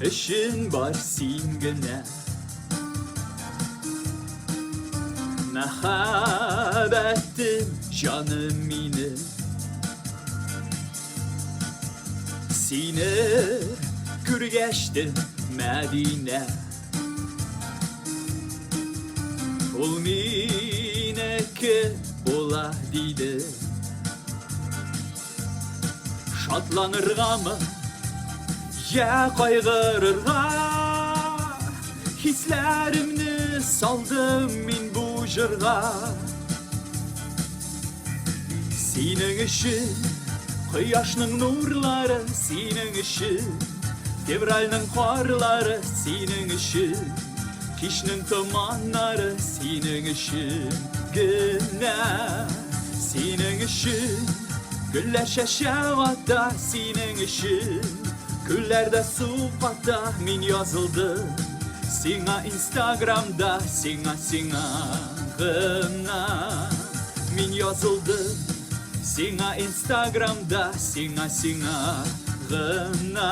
Өчен бар син генә. Мәхәббәтем, җаным минем. Сине күргәчтен, Мәдинә. Ул минеке була, диде. Шатланыргамы, я кайгырырга? Хисләремне салдым мин бу җырга. Синең өчен кояшның нурлары, синең өчен февральнең карлары, синең өчен кичнең томаннары, синең өчен генә. Синең өчен гөлләр чәчәк ата, синең өчен күлләрдә су ката, мин язылдым сиңа Инстаграмда, сиңа, сиңа гына. Мин язылдым сиңа Инстаграмда, сиңа, сиңа гына.